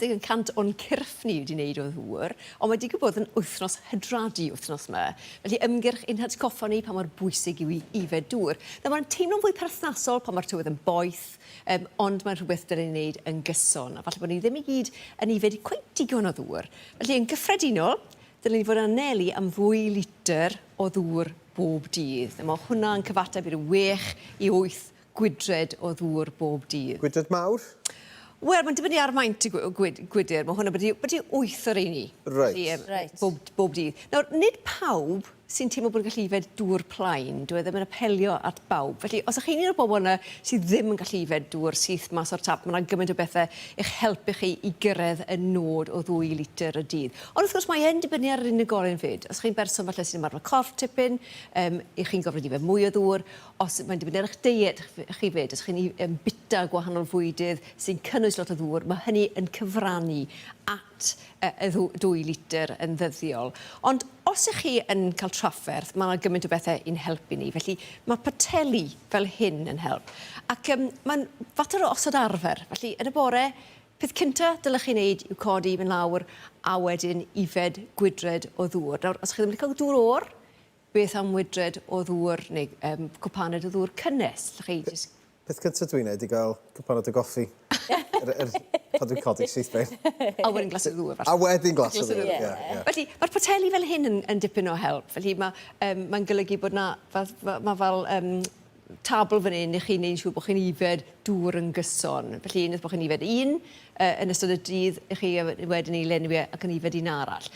70% o'n cyrff ni wedi wneud o ddŵr, ond mae digwydd bod yn wythnos hydradu wythnos yma. Felly ymgyrch ein hatgoffa ni pa mor bwysig yw i yfed dŵr. Nawr mae'n teimlo'n fwy perthnasol pan mae'r tywydd yn boeth, um, ond mae'n rhywbeth dylen ni wneud yn gyson, a falle bod ni ddim i gyd yn yfed cweit digon o ddŵr. Felly yn gyffredinol, dylen ni fod yn anelu am ddwy litr o ddŵr bob dydd. Mae hwnna'n cyfateb i ryw 6 i 8 gwydred o ddŵr bob dydd. Gwydred mawr? Wel, mae'n dibynnu ar maint y gwydr. Mae hwnna byti, byti 8 o'r rheini. Reit. Felly, um, Reit. Bob, bob dydd. Nawr, nid pawb sy'n teimlo bod yn gallu yfed dŵr plaen. Dyw e ddim yn apelio at bawb. Felly, os ych chi'n un o'r bobl yna sydd ddim yn gallu yfed dŵr syth mas o'r tap, mae yna gymaint o bethau i'ch helpu chi i gyrraedd y nod o ddwy litr y dydd. Ond wrth gwrs, mae yn dibynnu ar yr unigolyn 'fyd. Os chi'n berson falle sy'n ymarfer corff tipyn, um, y'ch chi'n gorfod yfed mwy o ddŵr. Os, mae'n dibynnu ar eich deiet chi 'fyd. Os chi'n yn bita gwahanol fwydydd sy'n cynnwys lot o ddŵr, mae hynny yn cyfrannu at y ddwy litr yn ddyddiol. Ond os ych chi yn cael trafferth, mae yna gymaint o bethau i'n helpu ni. Felly mae poteli fel hyn yn help. Ac um, mae'n fater o osod arfer. Felly yn y bore, peth cynta dylech chi wneud yw codi, mynd lawr, a wedyn yfed gwydred o ddŵr. Nawr, os chi ddim yn licio dŵr oer, Beth am wydred o ddŵr neu yym cwpaned o ddŵr cynnes? Lle chi jyst... Peth cynta dwi'n neud i gael cwpaned o goffi. Yr yr pan dwi'n codi syth bin. A wedyn glas o ddŵr falle. A wedyn glas o ddŵr. Ie ie. Felly ma'r poteli fel hyn yn yn dipyn o help. Felly ma' yym mae'n golygu bod 'na fel ma' fel yym tabl fan 'yn i chi neud yn siŵr bo' chi'n ifed dŵr yn gyson. Felly unwaith bo' chi'n ifed un yy yn ystod y dydd 'ych chi wedyn 'ny lenwi e ac yn ifed un arall.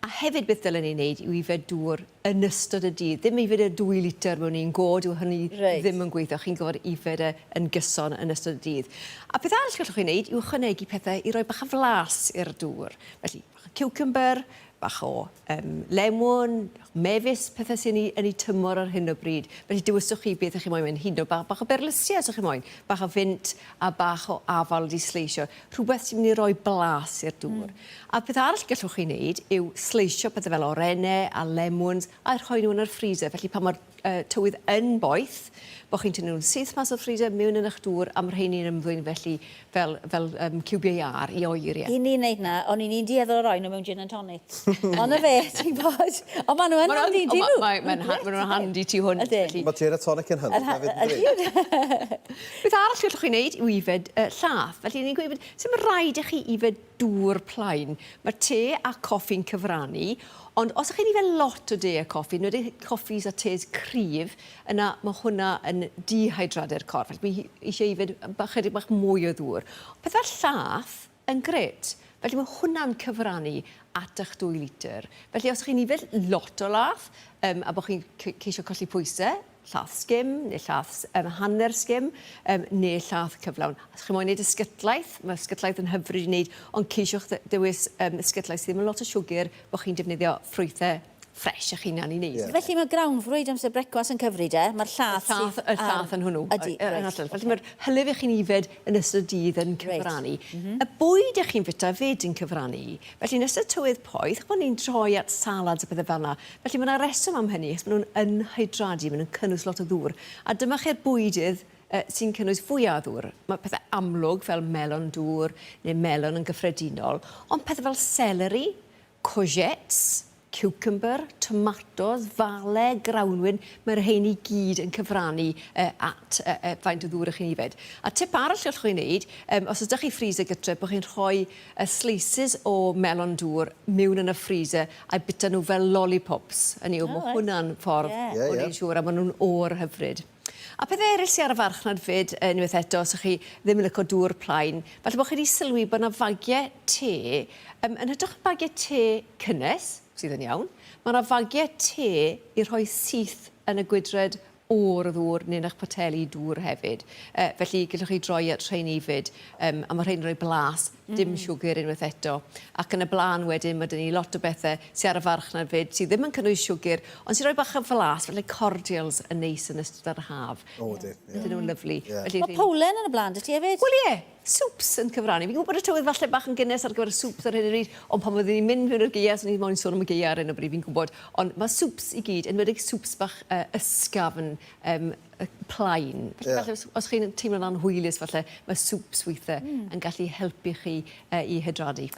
A hefyd beth dylen ni neud yw ifed dŵr yn ystod y dydd. Ddim ifed e dwy litr mewn un go, dyw hynny Reit. ddim yn gweithio. Chi'n gorfod ifed e yn gyson yn ystod y dydd. A peth arall gallwch chi neud yw ychwanegu pethe i roi bach o flas i'r dŵr. Felly bach o ciwcymbyr, bach o yym lemwn, mefus, pethe sy'n 'u yn 'u tymor ar hyn o bryd. Felly dewiswch chi beth 'ych chi moyn mynd hyd yn o'd bach bach o berlysie os 'ych chi moyn, bach o fint a bach o afal 'di sleisio. Rhwbeth sy'n mynd i roi blas i'r dŵr. Hmm. A peth arall gallwch chi neud yw sleisio pethe fel orenne a lemwns a rhoi nhw yn yr freezer. Felly pan ma'r yy tywydd yn boeth, bo' chi'n tynnu nhw'n syth mas o'r freezer, mewn yn 'ych dŵr, a ma' rheini'n ymddwyn felly fel fel yym ciwbiau iâr i oeri e. I ni wneud 'na, o'n i'n un dueddol o roi nhw mewn gin and tonic. Ond 'na fe, ti'n gwbod. Ond maen nhw yn handi, dyn nhw? Maen nhw'n handi tu hwnt. Ydyn. Mae gin and tonic yn handi hefyd, yndydi? Beth arall gallwch chi wneud yw yfed llath. Felly, ni'n gweud bod sdim rhaid i chi yfed dŵr plaen. Mae te a coffi'n cyfrannu, ond os ych chi'n yfed lot o de a coffi, yn enwedig coffis a tes cryf, yna mae hwnna yn dehydradu'r corff. Felly mae eisiau yfed bach, chydig bach mwy o ddŵr. Peth fel llath yn grêt. Felly mae hwnna'n cyfrannu at eich 2 litr. Felly os ych chi'n yfed lot o lath um, a bod chi'n ceisio colli pwysau, llath sgim neu llath um, hanner sgim um, neu llath cyflawn. Os chi moyn neud ysgytlaeth, mae ysgytlaeth yn hyfryd i wneud, ond ceisiwch dewis um, ysgytlaeth sydd ddim yn lot o siwgr, bod chi'n defnyddio ffrwythau ffresh eich hunan i wneud. Yeah. Felly mae grawnfrwyd amser brecwast yn cyfri de? Mae'r llath sydd Y llath yn hwnnw. Ydy, reit. Felly mae'r hylif eich chi'n yfed yn ystod y dydd yn cyfrannu. Reit. Mm -hmm. Y bwyd eich chi'n fita fyd yn cyfrannu. Felly yn ystod tywydd poeth, ch'mod ni'n troi at salads a pethe fel 'na. Felly ma' 'na reswm am hynny, achos ma' nhw'n yn-hydradu, ma' nhw'n cynnwys lot o ddŵr. A dyma chi'r bwydydd yy sy'n cynnwys fwya o ddŵr. Ma' pethe amlwg fel melon dŵr neu melon yn gyffredinol, ond pethe fel seleri, courgettes, ciwcymbyr, tomatos, fale, grawnwin, mae'r rhein i gyd yn cyfrannu yy at yy yy faint o ddŵr 'ych chi'n yfed. A tip arall gallwch chi wneud, yym os o's 'da chi freezer gytre, bo' chi'n rhoi y slices o melon dŵr miwn yn y freezer a'u bita nhw fel lollipops. Hynny yw, ma' hwnna'n ffordd o wneud siŵr, a ma' nhw'n oer hyfryd. A pethau eraill sy ar y farchnad 'fyd, unwaith eto, os 'ych chi ddim yn lico dŵr plaen, falle bod chi 'di sylwi bod 'na fagiau te, yym yn hytrach na bagiau te cynnes, sydd yn iawn, ma' 'na fagiau te i rhoi syth yn y gwydred o'r ddŵr neu yn eich poteli dŵr hefyd. Yy felly gallwch chi droi at rheini 'fyd yym a ma' rhein yn rhoi blas, dim siwgr unwaith eto. Ac yn y bla'n wedyn ma' 'da ni lot o bethe sy ar y farchnad 'fyd sy ddim yn cynnwys siwgr ond sy'n rhoi bach o flas, falle cordials yn neis yn ystod yr haf. O ydyn, ie. Ydyn nhw'n lyfli. Ie. Felly Ma' powlen yn y bla'n 'da ti hefyd? Wel ie! Soups yn cyfrannu. Fi'n gwybod bod y tywydd falle bach yn gynnes ar gyfer y soups ar hyn o bryd, ond pan fyddwn ni'n mynd mewn i'r gaeaf, so ni moyn sôn am y gaeaf ar hyn o bryd, fi'n gwybod, ond mae soups i gyd, enwedig soups bach uh, ysgafn, um, y plaen. Felly yeah. falle os, os chi'n teimlo'n anhwylus falle, mae soups weithiau mm. yn gallu helpu chi i hydradu.